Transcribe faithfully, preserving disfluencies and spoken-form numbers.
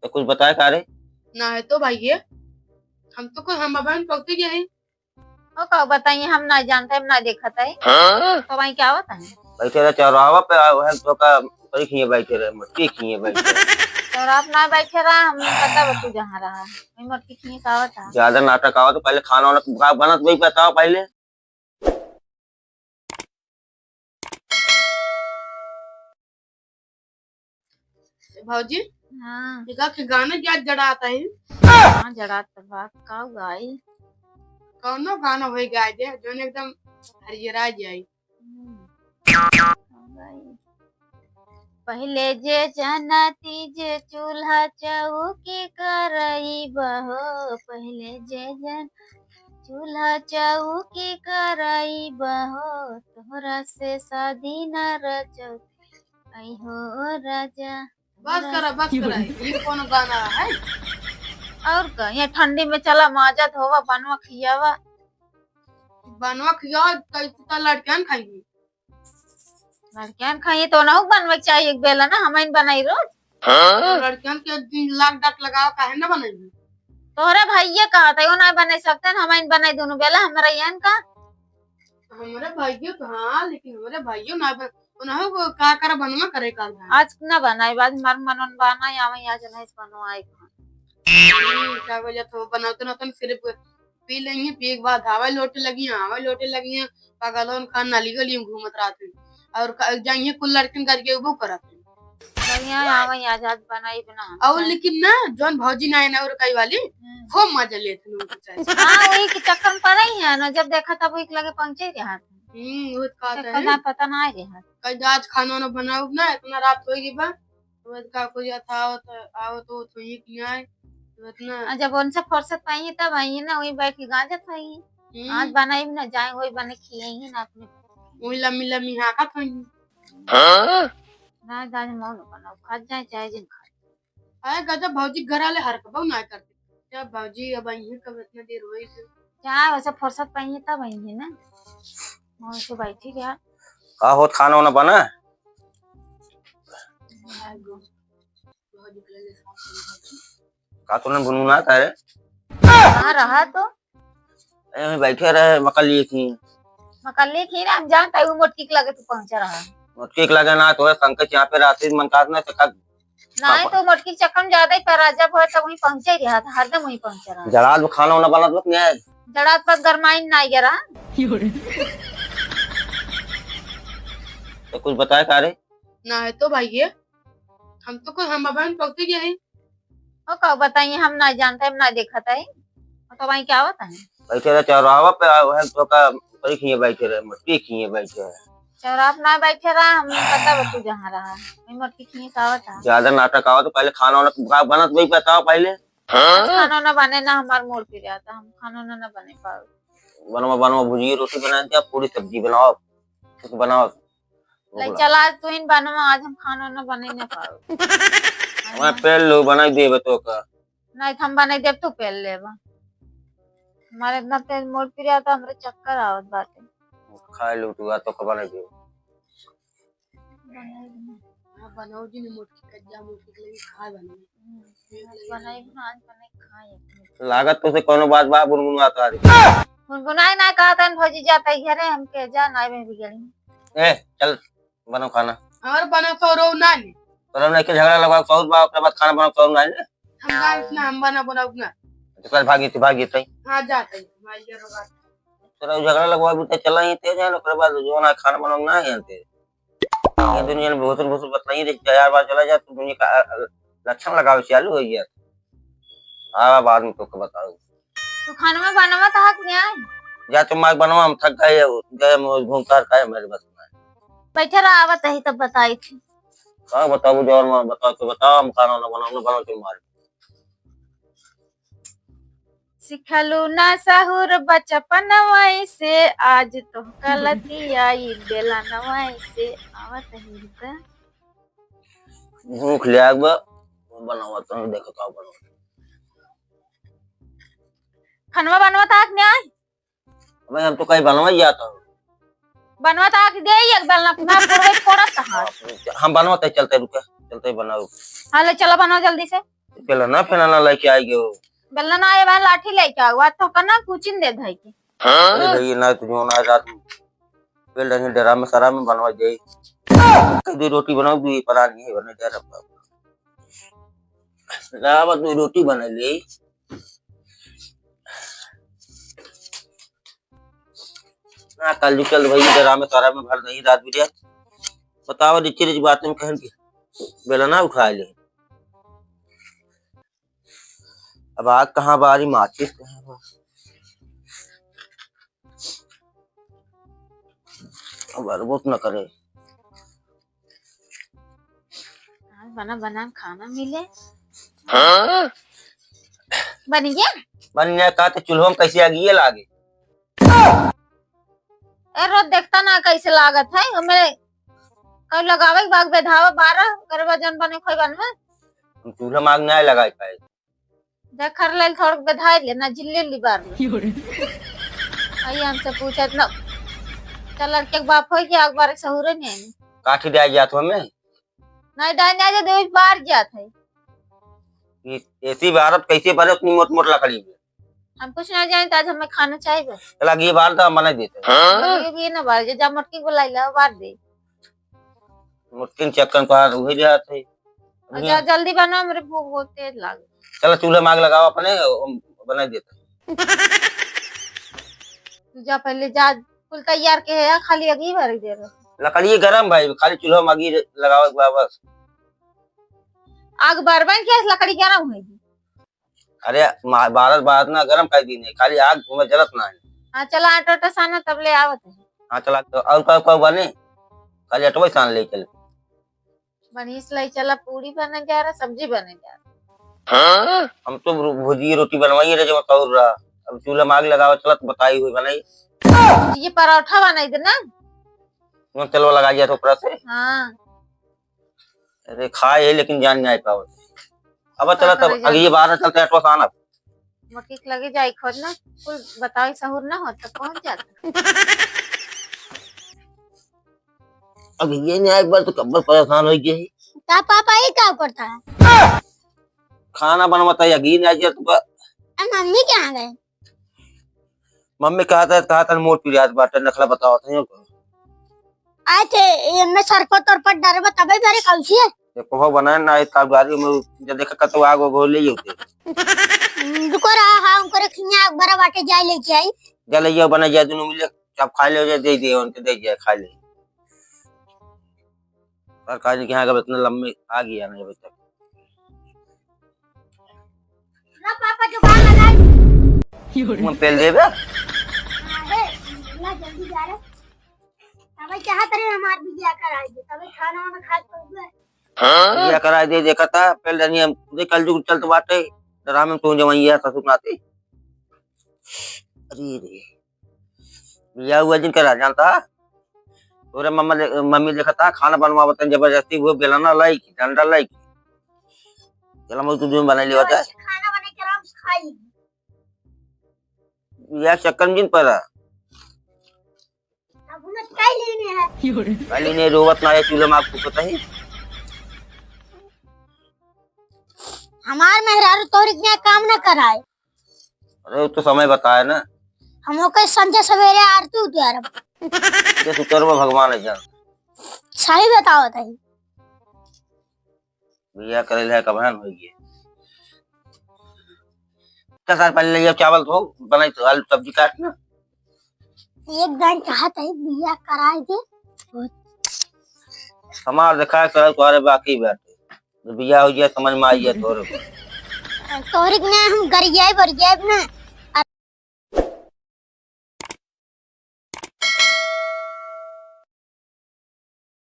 तो कुछ बताए का रे? ना है तो भाई ये, हम तो कोई, हम अबहिन पहुँचे गए हैं। ओ का बताइए, हम ना जानते, हम ना देखत है। हाँ? तो भाई क्या होता है? बैठे रहे चौराहा पे, आ, वह तो का करी खिए बैठे रहे, मटकी खिए बैठे रहे। चौराहा पे ना बैठे रहा, हम पता बा तू जहाँ रहा। वही मटकी खिए का होता है? ज्यादा नाटक आवा तो पहले खाना वाना का बनत वही बताओ पहले। भौजी, हाँ। एका के गाना क्या जड़ात है? हाँ, जड़ात तो बा, का गाई? कौनो गाना होई गाय दे, जोन एकदम हरियरा जाई। हम्म। का गाई? पहिले जे जनती जे चूल्हा चौकी करई बहो, पहिले जे जन चूल्हा चौकी करई बहो, तोहरा से शादी न रचौती। आई हो राजा। बस करा, बस करा। ये कौन गाना है? और का, ये ठंडी में चला माजा धोवा, बनवा खियावा। बनवा खियावा, कैसे तो लड़कियां खाएंगी? लड़कियां खाइए तो ना बनवे के चाहिए एक बेला ना, हम इन बनाई रोज। हाँ? तो लड़कियां के दिन लाख डाट लगावा, काहे ना बनाई? तोहरे भैया कहा था, वो ना बनाई सकते हैं, हम इन बनाई दोनों बेला, हमारा ये का। हमरे भाइयों तो, हाँ, लेकिन हमरे भाइयों ना बन-, उन्हें वो का करे, बनवा करे का भाई। आज ना बनाई, बाद हमार मनन बना, या मैं आज नहीं बनवाई। हम्म, का बोले तो बनाते ना, तुम सिर्फ पी लेंगे, पिए के बाद हवा लोटे लगी, हवा लोटे लगी, पागलों का नली गली में घूमत रहते हैं। और क-, जाइए कुल लड़कन करके वो करत हैं। बढ़िया है, हाँ, वही आज, आज बनाई बना। और लेकिन ना, जौन भौजी ना है ना, और कई वाली, हम्म। खूब मजा लेत हैं उनके साथ। हाँ, वही के चक्कर में पड़े ही है ना, जब देखा तब वही के लगे पहुंचे ही रहा। हम्म, वो तो कहते चक्कर हैं। ना पता ना आ रहा। कई आज खाना वाना बनाओ ना, इतना रात हो गई बा, वो का कोई था, आवत, आवत हो, तो ही नहीं आए, तो इतना आ, जब उनसे फुर्सत पाई है, तब आई है ना, वही बैठ के गाजत होई। हम्म। आज बनाई भी ना जाए, वही बने खियाई है ना अपने। वही लम्मी लम्मी हाँकत होई। हाँ? ना, आज मौन बनाओ, खा जाए, चाहे जिन खा। अरे गजब भौजी घर वाले हरकतों ना करते। जब भौजी अब आई है, कब इतना देर होई से। क्या वैसे फुर्सत पाई है, तब आई है ना। मौन से बैठी रहा। का होत, खाना वाना बना? का तूने गुनगुनात है? कहाँ रहा तो? ए, हम बैठे रहे, मकल्ली खी। मकल्ली खी रे, हम जानत है, वो मोटकी के लगे तू पहुँचा रहा। मोटकी के लगे ना, तो है, संकट यहाँ पे रात से मन काट ना, तो का नहीं, तो मोटकी के चक्कर में ज्यादा ही पड़ा, जब होए तब वहीं पहुँचे रहा था, हरदम वहीं पहुँचा रहा। जड़ात में खाना वाना बनत बा कि नहीं? जड़ात पर गरमाइन ना आइया रहा। तो कुछ बताए का रे? ना है तो भाई ये, हम तो कोई, हम अबहिन पहुँचे गए हैं। ओ का बताइए, हम ना जानत है, हम ना देखत है। ओ तो भाई क्या होता है? बैठे रहे चौराहा पे, आ, वह तो का करी खिए बैठे रहे, मटकी खिए बैठे रहे। चौराहा पे ना बैठे रहा, हम पता बा तू जहाँ रहा। वही मटकी खिए का होता है? ज्यादा नाटक आवा तो पहले खाना वाना का बनत वही बताओ पहले। आज खाना ना बने ना, हमार मूड पिरात है, हम खाना ना, ना बने पाओ। बनवा, बनवा, भुजिया रोटी बना दिया, पूरी सब्जी बनाओ, कुछ बनाओ। ले भूख लग- चला, आज तू ही बनवा, आज हम खाना ना बने ना पाओ। मैं पेल लो, बनाई देबे तो का। नहीं, हम बनाई देब, तू पेल लेबा। हमारे इतना तेज मूड पिरात है, हमरे चक्कर आवत बाटे। खाए लो तू, आ तो का बनाई देबे। बनाई बना। हाँ, बनाओ जी ने मोटकी कज्जा, मोटकी के लगी खाए बनाई। हम्म, बनाई बना, आज बनाई खाए अपने। लागत तो से कोनो बात बा, गुनगुनात आ रही। गुनगुनाए ना कहत हन, भौजी जात है घरे, हमके जा, नाई में बिगड़ी। ए, चल, बनाओ खाना। हमारे बना तो रो ना ने। तो हमने के झगड़ा लगा, सौर बा, ओकरे बाद खाना बनाओ, सौर ना ने। हम गाँव से ना, हम बना बनाओ ना। तो कल भागी, तू भागी, तई। हाँ, जात है, भाई, ये रो बात। तोरा झगड़ा लगवा भी तो चला ही तेज है, ओकरे बाद जो ना खाना बनाओ ना है तेज। ये दुनिया में भोसर भोसर बतलाई रे, चार बार चला जा, तू दुनिया का, अ, अ, लक्षण लगावे चालू हो गया। आवा बाद में तोके बताऊ। तू खानवा बनवा तो हक नहीं आए? जा तुम मार बनवा, हम थक गए, गए हम घूम कर खाए मेरे बस में। बैठे रहा, आवत ही तब बताई थी। का बताऊ, जौन मार बताओ तो बताओ, हम खाना ना बनाओ, ना बनाओ तुम मार। सिखलू ना सहूर बचपनवा से, आज तोहका लतियाई बेलनवा से। आवत ही त। भूख ले आग बा, बनावत हूँ, देखो का बनावत। खनवा बनवत आग में आए? अबे हम तो कहीं बनवा ही जाता हूँ। बनवत आग दे एक बेलना, ना पूरे फोड़त कहाँ। हम बनवत है, चलते रुके, चलते बनाओ। हाँ, ले चला बनाओ जल्दी से। बेलना फेलना लेके आई गयो। बेलना ना आए बा, लाठी लेके आओ, आज तो कना कुचिन दे धाई के। अरे भैया ना, तुझे ना रात में बेल रही डरा में, सरा में बनवा दे। दो रोटी बनाओ, दो परानी है, बने डरा बाबू। लावा, दो रोटी बना ले। ना, कल भी चल भाई, डरा में, सरा में भर दही रात बिटिया। बतावा, रिची रिच बात में कहन की बेलना उठा ले। अब आग कहाँ बारी, माचिस कहाँ बा? अब अरबोत न करे। आज बना बना खाना मिले। हाँ? बन गया? बन गया का? तो चूल्हो में कैसे आगिए लागे? ए, रोज देखता ना कैसे लागत है, हमें कल लगावे के बाग बेधावा बारह करवा जन बने खोई बनवे। हम चूल्हा में आग ना लगाई पाए। देखर लेल थोड़क बेधाई ले ना, झिल्ली उल्ली बार ले। आई हमसे पूछत ना, चल लड़के के बाप होई कि आग बारे सहूरे नहीं आनी। काठी डाल जात हो हमें? नहीं डाल जाए, दो बार जात है। ये ऐसी भारत कैसे भरे उतनी मोट मोट लकड़ी में? हम कुछ ना जाने, तो आज हमें खाना चाहिए बस। चला, ये बार तो हम बना देते हैं। हाँ? ये भी ना बार, जा मोटकी को लाई ला, बार दे। मोटकिन चक्कर में पार हो जात है। और जा, जल्दी बनाओ, मेरे भूख बहुत तेज लागे। चला, चूल्हा में आग लगाओ अपने, हम बना देते हैं। तू जा पहले जा, कुल तैयार के है, खाली अगी भर दे रहे। लकड़ी गरम भाई, खाली चूल्हा में आगी लगावे के बा बस। आग बरबन के लकड़ी गरम होई। अरे, मा-, भारत, भारत ना गरम कर दी नहीं, खाली आग में जलत ना है। हाँ, चला, आटा, आटा साना, तब ले आवत है। हाँ, चला, तो और का, का बने? खाली अटवे सान ले चल। बनीस ले चला, पूरी बने जा रहा, सब्जी बने जा रहा। हाँ? हम तो भु-, भुजिया रोटी बनवाई रहे, जब तौर रहा। अब चूल्हा में आग लगावे चलत, बताई हुई बनाई। ये परोठा बनाई दे ना। तुम तेलवा लगा दिया था ऊपर से। हाँ। अरे खाए है लेकिन जान नहीं पावत। अब चला का तब करे जान? अगली बार चलते हैं, अटवा साना। मक्की के लगे जाई खोद ना, कुल बतावे सहूर ना हो तो पहुंच जाता। अब ये नहीं आए, एक बार तो कब्बर परेशान हो गई। का पापा ये का करता है? खाना बनवाता है, अगली नहीं आए तो बा- अब मम्मी कहाँ गए? मम्मी कहा था, कहा था, मोर पिरियात बाटे, नखला बतावत है। आए थे, ये मैं सरपत और पट डरबा तबे मेरे कौन सी है? ये पोहा बनाए ना, इस कागदारी में जब देखा कतो आग हो ले होते। हम्म, रुको रहा, हाँ, उनको रखिए, आग बड़ा बाटे, जाए लेके आई। जा ले जाओ, बना जाए, दोनों मिले, आप खा ले, दे दे, उनके दे जाए, खा ले। सरकार जी के यहाँ का इतना लंबे आ गया ना अभी तक। ना पापा, जुगाड़ लगा ली। तुम पेल देबे? हाँ, हे, ना जल्दी जा रे। तबे चाहत रहे हमार बिटिया कराई दे, तबे खाना वाना खा के पहुंचे। हाँ? बिटिया कराई दे, देखा था, पेल रही हम, देख कल जुग चलत बाटे, डरा में तू जवाइया ससुर नाते। अरे रे, बिया हुआ जिनका राजान था, तोरे मम्मा ले-, मम्मी देखा था, खाना बनवावत हैं जबरदस्ती, वो बेलना लाई की, डंडा लाई की। चला, मैं तू जो बनाई लेवा था। अच्छा, खाना बना के आराम से खाई। या चक्कर में जिन पड़ा। अब उन्हें कई लेने हैं। कई लेने, रोवत ना है, चूल्हा में आग फूकत है। हमार मेहरारू तोहरी के यहाँ काम ना कराए। अरे, वो तो समय बताए ना। हम ओके संझा सवेरे आरती उतारब। ये सुतरवा भगवान है जान। सही बतावत है। बिया करे ले कबहन होई गए। का सार पहले ले जाओ चावल धो, बनाई तो आलू सब्जी काट ना। एक दान चाहत है बिया कराए दे। हमार देखा कर तुम्हारे बाकी बात। तो बिया हो गया, समझ में आई है तोरे को। तोहरी के ना हम गरियाए बरियाए ना।